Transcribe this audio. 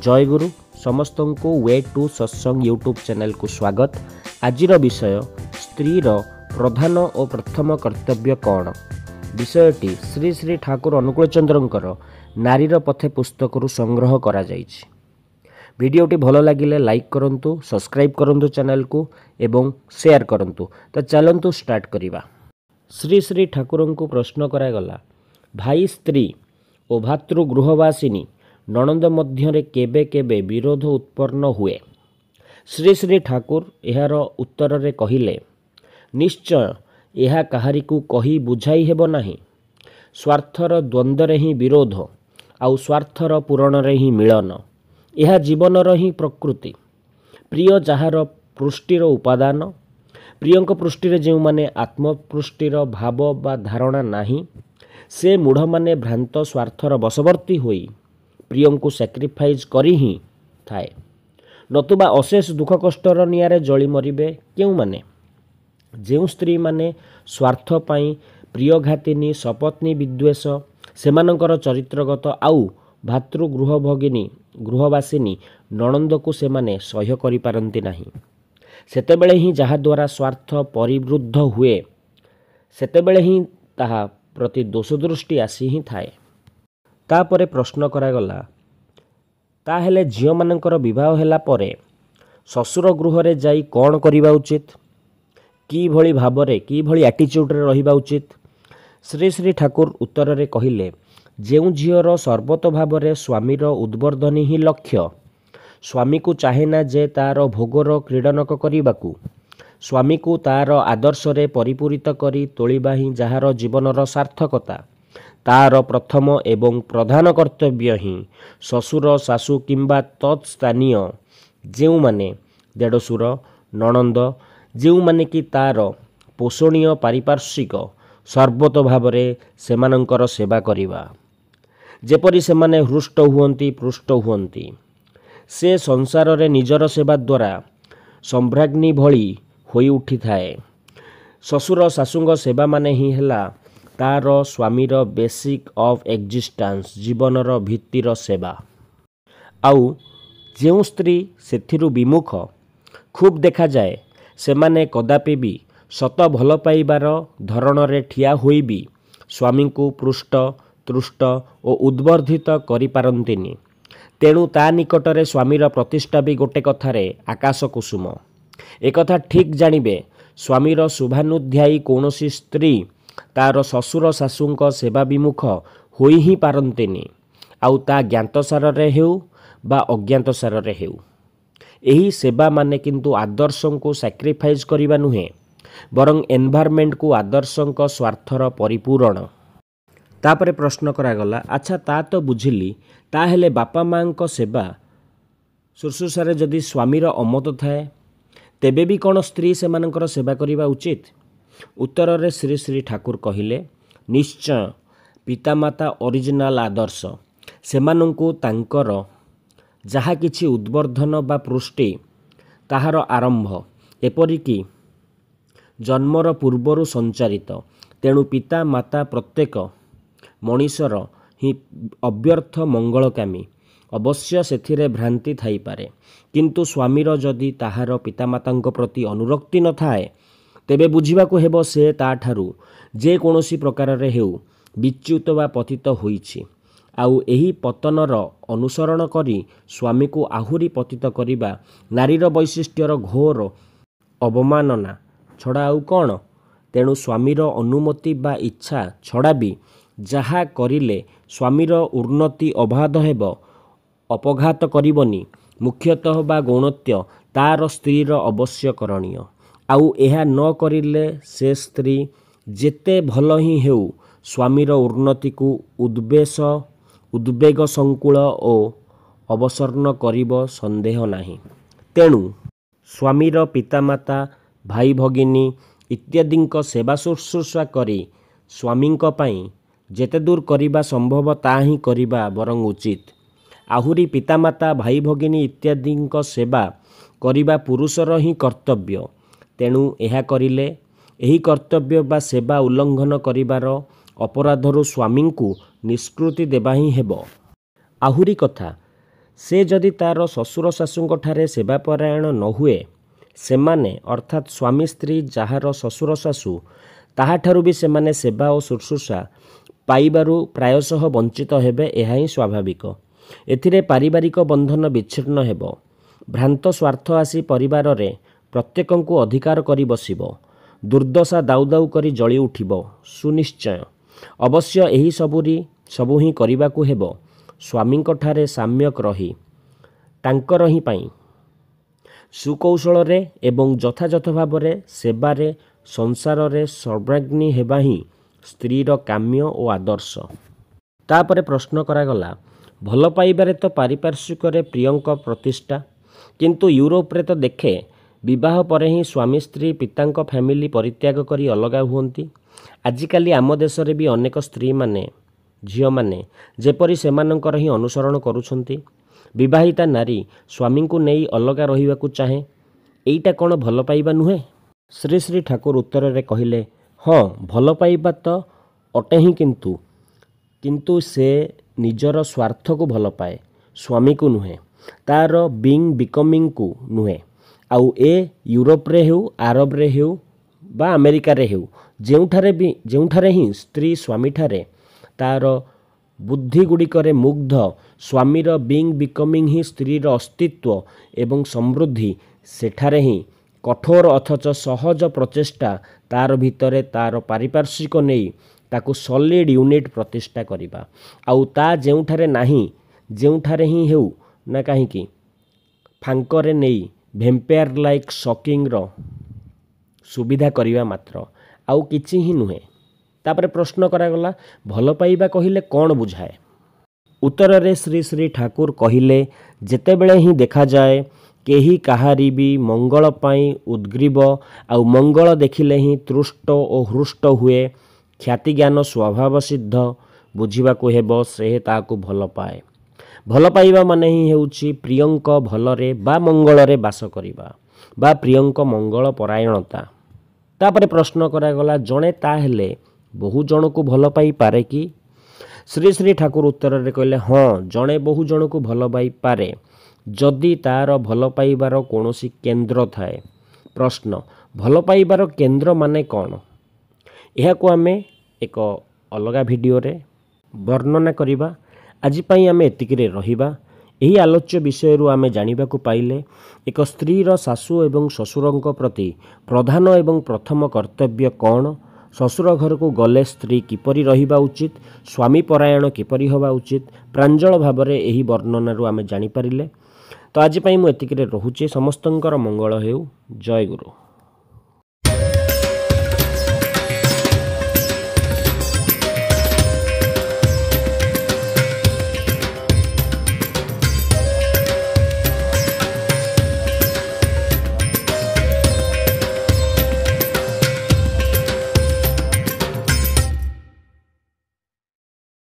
ଜୟଗୁରୁ। ସମସ୍ତଙ୍କୁ we to satsang YouTube ଚ୍ୟାନେଲକୁ ସ୍ୱାଗତ। ଆଜିର ବିଷୟ ସ୍ତ୍ରୀର ପ୍ରଧାନ ଓ ପ୍ରଥମ କର୍ତ୍ତବ୍ୟ କ'ଣ? ବିଷୟଟି ଶ୍ରୀ ଶ୍ରୀ ଠାକୁର ଅନୁକୂଳ ଚନ୍ଦ୍ରଙ୍କର ନାରୀର ପଥେ ପୁସ୍ତକରୁ ସଂଗ୍ରହ କରାଯାଇଛି। ଭିଡ଼ିଓଟି ଭଲ ଲାଗିଲେ ଲାଇକ୍ କରନ୍ତୁ, ସବସ୍କ୍ରାଇବ୍ କରନ୍ତୁ ଚ୍ୟାନେଲକୁ ଏବଂ ସେୟାର କରନ୍ତୁ। ତ ଚାଲନ୍ତୁ ଷ୍ଟାର୍ଟ କରିବା। ଶ୍ରୀ ଶ୍ରୀ ଠାକୁରଙ୍କୁ ପ୍ରଶ୍ନ କରାଗଲା, ଭାଇ ସ୍ତ୍ରୀ ଓ ଭାତୃ ଗୃହବାସିନୀ ନଣନ୍ଦ ମଧ୍ୟରେ କେବେ କେବେ ବିରୋଧ ଉତ୍ପନ୍ନ ହୁଏ? ଶ୍ରୀ ଶ୍ରୀ ଠାକୁର ଏହାର ଉତ୍ତରରେ କହିଲେ, ନିଶ୍ଚୟ ଏହା କାହାରିକୁ କହି ବୁଝାଇ ହେବ ନାହିଁ। ସ୍ୱାର୍ଥର ଦ୍ୱନ୍ଦ୍ୱରେ ହିଁ ବିରୋଧ, ଆଉ ସ୍ୱାର୍ଥର ପୂରଣରେ ହିଁ ମିଳନ। ଏହା ଜୀବନର ହିଁ ପ୍ରକୃତି। ପ୍ରିୟ ଯାହାର ପୃଷ୍ଟିର ଉପାଦାନ, ପ୍ରିୟଙ୍କ ପୃଷ୍ଟିରେ ଯେଉଁମାନେ ଆତ୍ମପୃଷ୍ଟିର ଭାବ ବା ଧାରଣା ନାହିଁ, ସେ ମୂଢ଼ମାନେ ଭ୍ରାନ୍ତ ସ୍ୱାର୍ଥର ବଶବର୍ତ୍ତୀ ହୋଇ ପ୍ରିୟଙ୍କୁ ସାକ୍ରିଫାଇଜ୍ କରି ହିଁ ଥାଏ, ନତୁବା ଅଶେଷ ଦୁଃଖ କଷ୍ଟର ନିଆଁରେ ଜଳି ମରିବେ। କେଉଁମାନେ? ଯେଉଁ ସ୍ତ୍ରୀମାନେ ସ୍ୱାର୍ଥ ପାଇଁ ପ୍ରିୟଘାତିନୀ, ସପତ୍ନୀ ବିଦ୍ୱେଷ ସେମାନଙ୍କର ଚରିତ୍ରଗତ, ଆଉ ଭାତୃ ଗୃହଭଗିନୀ ଗୃହବାସିନୀ ନଣନ୍ଦକୁ ସେମାନେ ସହ୍ୟ କରିପାରନ୍ତି ନାହିଁ। ସେତେବେଳେ ହିଁ ଯାହାଦ୍ୱାରା ସ୍ୱାର୍ଥ ପରିବୃଦ୍ଧ ହୁଏ, ସେତେବେଳେ ହିଁ ତାହା ପ୍ରତି ଦୋଷଦୃଷ୍ଟି ଆସି ହିଁ ଥାଏ। ତାପରେ ପ୍ରଶ୍ନ କରାଗଲା, ତାହେଲେ ଝିଅମାନଙ୍କର ବିବାହ ହେଲା ପରେ ଶ୍ୱଶୁର ଗୃହରେ ଯାଇ କ'ଣ କରିବା ଉଚିତ? କିଭଳି ଭାବରେ, କିଭଳି ଆଟିଚ୍ୟୁଡ଼ରେ ରହିବା ଉଚିତ? ଶ୍ରୀ ଶ୍ରୀ ଠାକୁର ଉତ୍ତରରେ କହିଲେ, ଯେଉଁ ଝିଅର ସର୍ବତ ଭାବରେ ସ୍ୱାମୀର ଉଦ୍ବର୍ଦ୍ଧନୀ ହିଁ ଲକ୍ଷ୍ୟ, ସ୍ୱାମୀକୁ ଚାହେଁନା ଯେ ତା'ର ଭୋଗର କ୍ରୀଡ଼ନକ କରିବାକୁ, ସ୍ୱାମୀକୁ ତା'ର ଆଦର୍ଶରେ ପରିପୂରିତ କରି ତୋଳିବା ହିଁ ଯାହାର ଜୀବନର ସାର୍ଥକତା, ତା'ର ପ୍ରଥମ ଏବଂ ପ୍ରଧାନ କର୍ତ୍ତବ୍ୟ ହିଁ ଶ୍ୱଶୁର ଶାଶୁ କିମ୍ବା ତତ୍ ସ୍ଥାନୀୟ ଯେଉଁମାନେ ଦେଢ଼ଶୁର ନଣନ୍ଦ, ଯେଉଁମାନେ କି ତା'ର ପୋଷଣୀୟ ପାରିପାର୍ଶ୍ୱିକ, ସର୍ବତ ଭାବରେ ସେମାନଙ୍କର ସେବା କରିବା, ଯେପରି ସେମାନେ ହୃଷ୍ଟ ହୁଅନ୍ତି, ପୃଷ୍ଟ ହୁଅନ୍ତି। ସେ ସଂସାରରେ ନିଜର ସେବା ଦ୍ୱାରା ସମ୍ଭ୍ରାଗ୍ନି ଭଳି ହୋଇ ଉଠିଥାଏ। ଶ୍ୱଶୁର ଶାଶୁଙ୍କ ସେବା ମାନେ ହିଁ ହେଲା ତା'ର ସ୍ୱାମୀର ବେସିକ୍ ଅଫ୍ ଏକ୍ଜିଷ୍ଟାନ୍ସ, ଜୀବନର ଭିତ୍ତିର ସେବା। ଆଉ ଯେଉଁ ସ୍ତ୍ରୀ ସେଥିରୁ ବିମୁଖ, ଖୁବ୍ ଦେଖାଯାଏ ସେମାନେ କଦାପି ବି ସତ ଭଲ ପାଇବାର ଧରଣରେ ଠିଆ ହୋଇ ବି ସ୍ୱାମୀଙ୍କୁ ପୃଷ୍ଟ, ତୃଷ୍ଟ ଓ ଉଦ୍ବର୍ଦ୍ଧିତ କରିପାରନ୍ତିନି। ତେଣୁ ତା ନିକଟରେ ସ୍ୱାମୀର ପ୍ରତିଷ୍ଠା ବି ଗୋଟେ କଥାରେ ଆକାଶ କୁସୁମ। ଏକଥା ଠିକ୍ ଜାଣିବେ, ସ୍ୱାମୀର ଶୁଭାନୁଧ୍ୟାୟୀ କୌଣସି ସ୍ତ୍ରୀ ତା'ର ଶ୍ୱଶୁର ଶାଶୁଙ୍କ ସେବା ବିମୁଖ ହୋଇ ହିଁ ପାରନ୍ତିନି, ଆଉ ତା ଜ୍ଞାତସାରରେ ହେଉ ବା ଅଜ୍ଞାତସାରରେ ହେଉ। ଏହି ସେବା ମାନେ କିନ୍ତୁ ଆଦର୍ଶଙ୍କୁ ସାକ୍ରିଫାଇଜ୍ କରିବା ନୁହେଁ, ବରଂ ଏନଭାରମେଣ୍ଟକୁ ଆଦର୍ଶଙ୍କ ସ୍ୱାର୍ଥର ପରିପୂରଣ। ତାପରେ ପ୍ରଶ୍ନ କରାଗଲା, ଆଚ୍ଛା ତା ତ ବୁଝିଲି, ତାହେଲେ ବାପା ମାଆଙ୍କ ସେବା ଶୁଶ୍ରୂଷାରେ ଯଦି ସ୍ୱାମୀର ଅମତ ଥାଏ, ତେବେ ବି କ'ଣ ସ୍ତ୍ରୀ ସେମାନଙ୍କର ସେବା କରିବା ଉଚିତ? ଉତ୍ତରରେ ଶ୍ରୀ ଶ୍ରୀ ଠାକୁର କହିଲେ, ନିଶ୍ଚୟ। ପିତାମାତା ଅରିଜିନାଲ ଆଦର୍ଶ। ସେମାନଙ୍କୁ ତାଙ୍କର ଯାହା କିଛି ଉଦ୍ବର୍ଦ୍ଧନ ବା ପୃଷ୍ଟି, ତାହାର ଆରମ୍ଭ ଏପରିକି ଜନ୍ମର ପୂର୍ବରୁ ସଞ୍ଚାରିତ। ତେଣୁ ପିତା ମାତା ପ୍ରତ୍ୟେକ ମଣିଷର ହିଁ ଅବ୍ୟର୍ଥ ମଙ୍ଗଳକାମୀ। ଅବଶ୍ୟ ସେଥିରେ ଭ୍ରାନ୍ତି ଥାଇପାରେ, କିନ୍ତୁ ସ୍ୱାମୀର ଯଦି ତାହାର ପିତାମାତାଙ୍କ ପ୍ରତି ଅନୁରକ୍ତି ନଥାଏ, ତେବେ ବୁଝିବାକୁ ହେବ ସେ ତା'ଠାରୁ ଯେକୌଣସି ପ୍ରକାରରେ ହେଉ ବିଚ୍ୟୁତ ବା ପତିତ ହୋଇଛି। ଆଉ ଏହି ପତନର ଅନୁସରଣ କରି ସ୍ୱାମୀକୁ ଆହୁରି ପତିତ କରିବା ନାରୀର ବୈଶିଷ୍ଟ୍ୟର ଘୋର ଅବମାନନା ଛଡ଼ା ଆଉ କ'ଣ? ତେଣୁ ସ୍ୱାମୀର ଅନୁମତି ବା ଇଚ୍ଛା ଛଡ଼ା ବି ଯାହା କରିଲେ ସ୍ୱାମୀର ଉନ୍ନତି ଅବାଧ ହେବ, ଅପଘାତ କରିବନି, ମୁଖ୍ୟତଃ ବା ଗୌଣତ୍ୟ ତା'ର ସ୍ତ୍ରୀର ଅବଶ୍ୟ କରଣୀୟ। ଆଉ ଏହା ନ କରିଲେ ସେ ସ୍ତ୍ରୀ ଯେତେ ଭଲ ହିଁ ହେଉ, ସ୍ୱାମୀର ଉନ୍ନତିକୁ ଉଦ୍ବେଗ ସଂକୁଳ ଓ ଅବସନ୍ନ କରିବ, ସନ୍ଦେହ ନାହିଁ। ତେଣୁ ସ୍ୱାମୀର ପିତାମାତା, ଭାଇ ଭଗିନୀ ଇତ୍ୟାଦିଙ୍କ ସେବା ଶୁଶ୍ରୂଷା କରି ସ୍ୱାମୀଙ୍କ ପାଇଁ ଯେତେଦୂର କରିବା ସମ୍ଭବ ତା ହିଁ କରିବା ବରଂ ଉଚିତ। ଆହୁରି ପିତାମାତା, ଭାଇ ଭଗିନୀ ଇତ୍ୟାଦିଙ୍କ ସେବା କରିବା ପୁରୁଷର ହିଁ କର୍ତ୍ତବ୍ୟ। ତେଣୁ ଏହା କରିଲେ ଏହି କର୍ତ୍ତବ୍ୟ ବା ସେବା ଉଲ୍ଲଙ୍ଘନ କରିବାର ଅପରାଧରୁ ସ୍ୱାମୀଙ୍କୁ ନିଷ୍କୃତି ଦେବା ହିଁ ହେବ। ଆହୁରି କଥା, ସେ ଯଦି ତା'ର ଶ୍ୱଶୁର ଶାଶୁଙ୍କଠାରେ ସେବାପରାୟଣ ନ ହୁଏ, ସେମାନେ ଅର୍ଥାତ୍ ସ୍ୱାମୀ ସ୍ତ୍ରୀ ଯାହାର ଶ୍ୱଶୁର ଶାଶୁ, ତାହାଠାରୁ ବି ସେମାନେ ସେବା ଓ ଶୁଶ୍ରୂଷା ପାଇବାରୁ ପ୍ରାୟଶଃ ବଞ୍ଚିତ ହେବେ, ଏହା ହିଁ ସ୍ୱାଭାବିକ। ଏଥିରେ ପାରିବାରିକ ବନ୍ଧନ ବିଚ୍ଛିନ୍ନ ହେବ। ଭ୍ରାନ୍ତ ସ୍ୱାର୍ଥ ଆସି ପରିବାରରେ ପ୍ରତ୍ୟେକଙ୍କୁ ଅଧିକାର କରି ବସିବ। ଦୁର୍ଦ୍ଦଶା ଦାଉ ଦାଉ କରି ଜଳି ଉଠିବ ସୁନିଶ୍ଚୟ। ଅବଶ୍ୟ ଏହି ସବୁ ହିଁ କରିବାକୁ ହେବ ସ୍ୱାମୀଙ୍କଠାରେ ସାମ୍ୟକ୍ ରହି, ତାଙ୍କର ହିଁ ପାଇଁ ସୁକୌଶଳରେ ଏବଂ ଯଥାଯଥ ଭାବରେ ସେବାରେ ସଂସାରରେ ସର୍ବାଗ୍ନି ହେବା ହିଁ ସ୍ତ୍ରୀର କାମ୍ୟ ଓ ଆଦର୍ଶ। ତାପରେ ପ୍ରଶ୍ନ କରାଗଲା, ଭଲ ପାଇବାରେ ତ ପାରିପାର୍ଶ୍ୱିକରେ ପ୍ରିୟଙ୍କ ପ୍ରତିଷ୍ଠା, କିନ୍ତୁ ୟୁରୋପରେ ତ ଦେଖେ ବିବାହ ପରେ ହିଁ ସ୍ୱାମୀ ସ୍ତ୍ରୀ ପିତାଙ୍କ ଫ୍ୟାମିଲି ପରିତ୍ୟାଗ କରି ଅଲଗା ହୁଅନ୍ତି। ଆଜିକାଲି ଆମ ଦେଶରେ ବି ଅନେକ ସ୍ତ୍ରୀମାନେ, ଝିଅମାନେ ଯେପରି ସେମାନଙ୍କର ହିଁ ଅନୁସରଣ କରୁଛନ୍ତି। ବିବାହିତା ନାରୀ ସ୍ୱାମୀଙ୍କୁ ନେଇ ଅଲଗା ରହିବାକୁ ଚାହେଁ, ଏଇଟା କ'ଣ ଭଲ ପାଇବା ନୁହେଁ? ଶ୍ରୀ ଶ୍ରୀ ଠାକୁର ଉତ୍ତରରେ କହିଲେ, ହଁ, ଭଲ ପାଇବା ତ ଅଟେ ହିଁ, କିନ୍ତୁ ସେ ନିଜର ସ୍ୱାର୍ଥକୁ ଭଲ ପାଏ, ସ୍ୱାମୀକୁ ନୁହେଁ, ତା'ର ବିଙ୍ଗ ବିକମିଂକୁ ନୁହେଁ। ଆଉ ଏ ୟୁରୋପରେ ହେଉ, ଆରବରେ ହେଉ ବା ଆମେରିକାରେ ହେଉ, ଯେଉଁଠାରେ ହିଁ ସ୍ତ୍ରୀ ସ୍ୱାମୀଠାରେ ତା'ର ବୁଦ୍ଧି ଗୁଡ଼ିକରେ ମୁଗ୍ଧ, ସ୍ୱାମୀର ବିଙ୍ଗ ବିକମିଂ ହିଁ ସ୍ତ୍ରୀର ଅସ୍ତିତ୍ୱ ଏବଂ ସମୃଦ୍ଧି, ସେଠାରେ ହିଁ କଠୋର ଅଥଚ ସହଜ ପ୍ରଚେଷ୍ଟା ତା'ର ଭିତରେ ତା'ର ପାରିପାର୍ଶ୍ୱିକ ନେଇ ତାକୁ ସଲିଡ୍ ୟୁନିଟ୍ ପ୍ରତିଷ୍ଠା କରିବା। ଆଉ ତା ଯେଉଁଠାରେ ନାହିଁ, ଯେଉଁଠାରେ ହିଁ ହେଉ ନା କାହିଁକି, ଫାଙ୍କରେ ନେଇ ଭେମ୍ପେୟାର ଲାଇକ୍ ସକିଂର ସୁବିଧା କରିବା ମାତ୍ର, ଆଉ କିଛି ହିଁ ନୁହେଁ। ତାପରେ ପ୍ରଶ୍ନ କରାଗଲା, ଭଲ ପାଇବା କହିଲେ କ'ଣ ବୁଝାଏ? ଉତ୍ତରରେ ଶ୍ରୀ ଶ୍ରୀ ଠାକୁର କହିଲେ, ଯେତେବେଳେ ହିଁ ଦେଖାଯାଏ କେହି କାହାରି ବି ମଙ୍ଗଳ ପାଇଁ ଉଦ୍ଗ୍ରୀବ, ଆଉ ମଙ୍ଗଳ ଦେଖିଲେ ହିଁ ତୃଷ୍ଟ ଓ ହୃଷ୍ଟ ହୁଏ, ଖ୍ୟାତିଜ୍ଞାନ ସ୍ୱଭାବ ସିଦ୍ଧ, ବୁଝିବାକୁ ହେବ ସେ ତାହାକୁ ଭଲ ପାଏ। ଭଲ ପାଇବା ମାନେ ହିଁ ହେଉଛି ପ୍ରିୟଙ୍କ ଭଲରେ ବା ମଙ୍ଗଳରେ ବାସ କରିବା ବା ପ୍ରିୟଙ୍କ ମଙ୍ଗଳ ପରାୟଣତା। ତାପରେ ପ୍ରଶ୍ନ କରାଗଲା, ଜଣେ ତାହେଲେ ବହୁ ଜଣକୁ ଭଲ ପାଇପାରେ କି? ଶ୍ରୀ ଶ୍ରୀ ଠାକୁର ଉତ୍ତରରେ କହିଲେ, ହଁ, ଜଣେ ବହୁ ଜଣକୁ ଭଲ ପାଇପାରେ ଯଦି ତା'ର ଭଲ ପାଇବାର କୌଣସି କେନ୍ଦ୍ର ଥାଏ। ପ୍ରଶ୍ନ, ଭଲ ପାଇବାର କେନ୍ଦ୍ର ମାନେ କ'ଣ? ଏହାକୁ ଆମେ ଏକ ଅଲଗା ଭିଡ଼ିଓରେ ବର୍ଣ୍ଣନା କରିବା। ଆଜି ପାଇଁ ଆମେ ଏତିକିରେ ରହିବା। ଏହି ଆଲୋଚ୍ୟ ବିଷୟରୁ ଆମେ ଜାଣିବାକୁ ପାଇଲେ ଏକ ସ୍ତ୍ରୀର ଶାଶୁ ଏବଂ ଶ୍ୱଶୁରଙ୍କ ପ୍ରତି ପ୍ରଧାନ ଏବଂ ପ୍ରଥମ କର୍ତ୍ତବ୍ୟ କ'ଣ, ଶ୍ୱଶୁର ଘରକୁ ଗଲେ ସ୍ତ୍ରୀ କିପରି ରହିବା ଉଚିତ, ସ୍ୱାମୀ ପରାୟଣ କିପରି ହେବା ଉଚିତ, ପ୍ରାଞ୍ଜଳ ଭାବରେ ଏହି ବର୍ଣ୍ଣନାରୁ ଆମେ ଜାଣିପାରିଲେ। ତ ଆଜି ପାଇଁ ମୁଁ ଏତିକିରେ ରହୁଛି। ସମସ୍ତଙ୍କର ମଙ୍ଗଳ ହେଉ। ଜୟ ଗୁରୁ।